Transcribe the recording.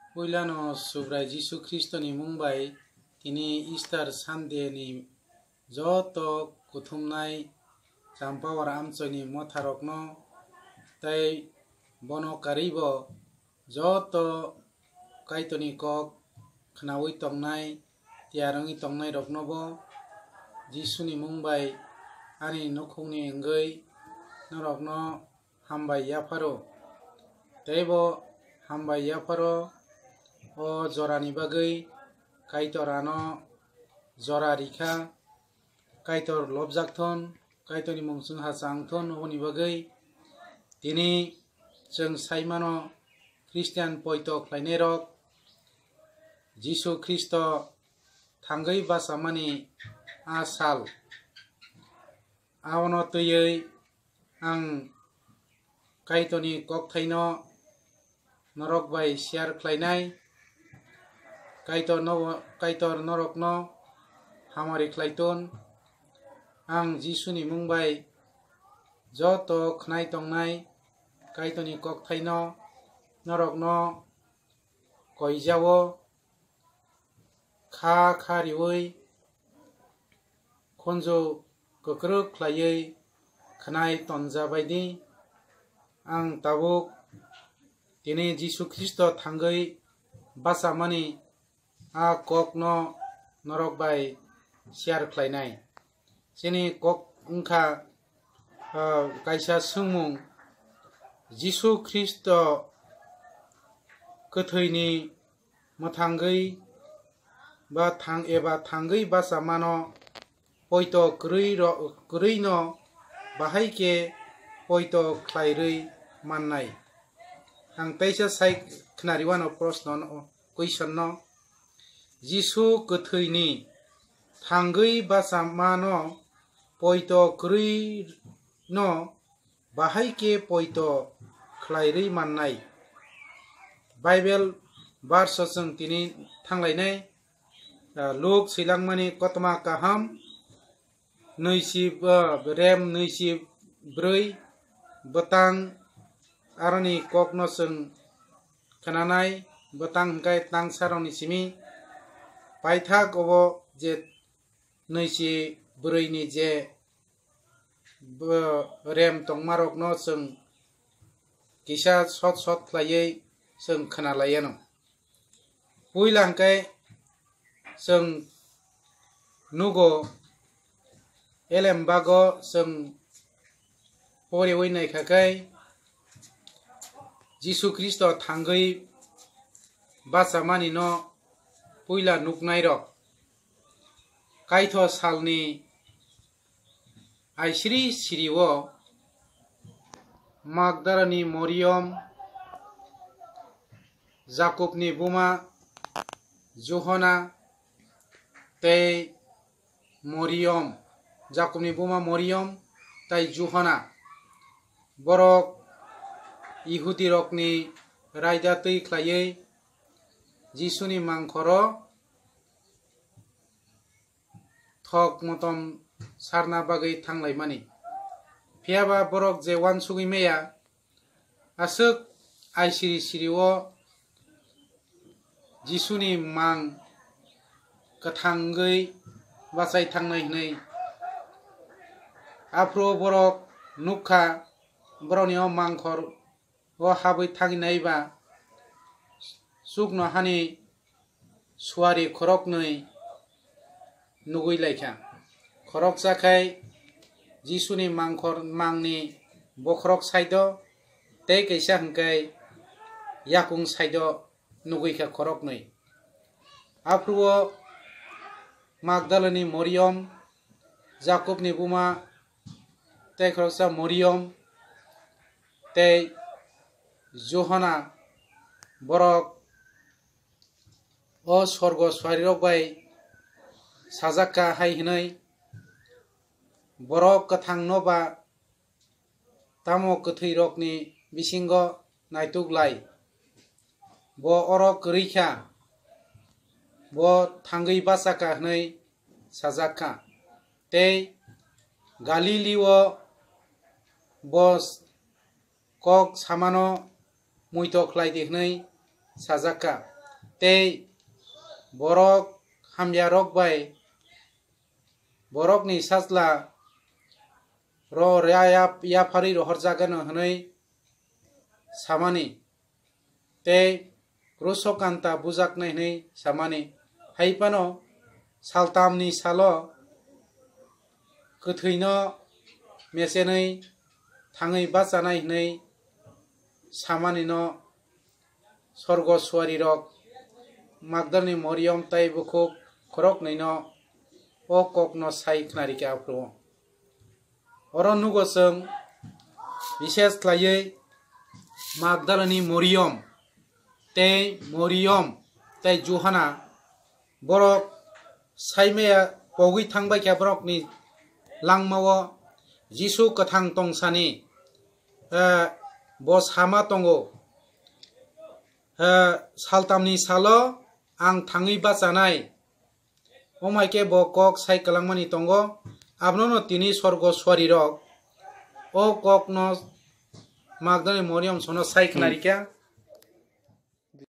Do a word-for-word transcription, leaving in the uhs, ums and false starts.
Puilano Subrai Jisu Khristoni mung bai tini Easter Sunday ni joto kuthumnai champawar amchoini motharokno tei bono karwibo joto Kaitorni kok khnaui tongnai, tiyar wngwi tongnairoknobo Jisuni mung bai ani nukhungni wngwi norokno hambai yapharo. Teibo hambai yapharo o jorani bagwi Kaitor ano jora rikha. Kaitor lobjak thon, Kaitorni mung chwng ha chang thon, oboni bagwi tini chwng sai mano Christian poito khlainairok Jisu Khristo thangwi bachamani a sal. Abono twiwi ang Kaitorni kokthaino norok bai share khlainai. Kaitor no, Kaitor norokno hamari khlaiton. Ang Jisuni mung bai joto khnai tongnai Kaitorni kokthaino norokno koijao kha kha riwi khunju kwkrwk khlaiwi khnai tonja baidi. Ang tabuk tini Jisu Khristo thangwi bachamani a kokno norok bai share khlainai. Chini kok wngkha, ah, kaisa swngmung, Jisu Khristo kwthwini mwthangwi ba thang eba thangwi bachamano poito kwrwi ro-, kwrwino bahai khe poito khlairwi mannai? Ang teisa sai khnariwano proshno no, question no. Jisu kwthwini thangwi bachamano poito kwrwino bahai khe poito khlairwi mannai? Bible verse o chwng tini thanglainai, ah, Luk swilangmani kothoma kaham, nwichi, ah, rem nwichi brwi, bwtang aroni kokno chwng khnanai, bwtang hwnkhe tangsarokni simi. Paithak obo je nwichi brwini je bo rem tongmarokno chwng kisa sot sot khlaiwi chwng khna lai anw. Puila hwnkhe chwng nugo, elembago chwng poriwi naikha khe Jisu Khristo thangwi bachamani no puila nuknairok. Kaitho salni aisiri siri o Magdalani Moriom, Jakobni buma Johana tei Moriom, Jakobni buma Moriom tei Johana, borok Ihudirokni raida twi khlaiwi Jisuni mangkhoro thok motom sarna bagwi thanglaimani. Phiya ba borok je uansugwi maya, aswk aisiri siri o Jisuni mang kwthangwi bachai thangnai hwnwi. Aphuru borok nukha, borokni o mangkhor o habwi thangwi naiba chuknohani suari khoroknwi nugwi laikha. Khoroksa khai Jisuni mangkhor mangni bokhorok side o tei kaisa hwnkhe yakung side o nugwi kha khoroknwi. Aphuru o Magdalani Moriom, Jakobni buma tei khoroksa Moriom tei Johana, borok o sorgo suarirok bai sajak kha hai hwnwi, borok kwthangno ba tamo kwthwirokni bisingo naituk lai? Bo oro kwrwi kha, bo thangwi bacha kha hwnwi sajak kha. Tei Galili o bo kok samano muitok khlai di hwnwi sajak kha. tei borok hamyarok bai borokni sajla ro ya- ya- yapharwi rohorjagano hwnwi samani tei kruso kanta bujaknai hwnwi samani. Hai phano saltamni salo kwthwino mechenwi thangwi bachanai hwnwi samanino sorgo suarirok Magdalani Moriom tei bukhuk khoroknwino o kokno sai khnarikha aphuru. Oro nugo chwng bises khlaiwi Magdalani Moriom tei Moriom tei Johana borok saimaya pogwi thangbaikha borokni langmao Jisu kwthang tongsani, eh, bo sama tongo. Eh, saltamni salo ang thangwi bachanai. Omaikhe bo kok sai kwlangmani tongo. Abono tini sorgo suarirok o kokno Magdalani Moriom sono sai khnarikha.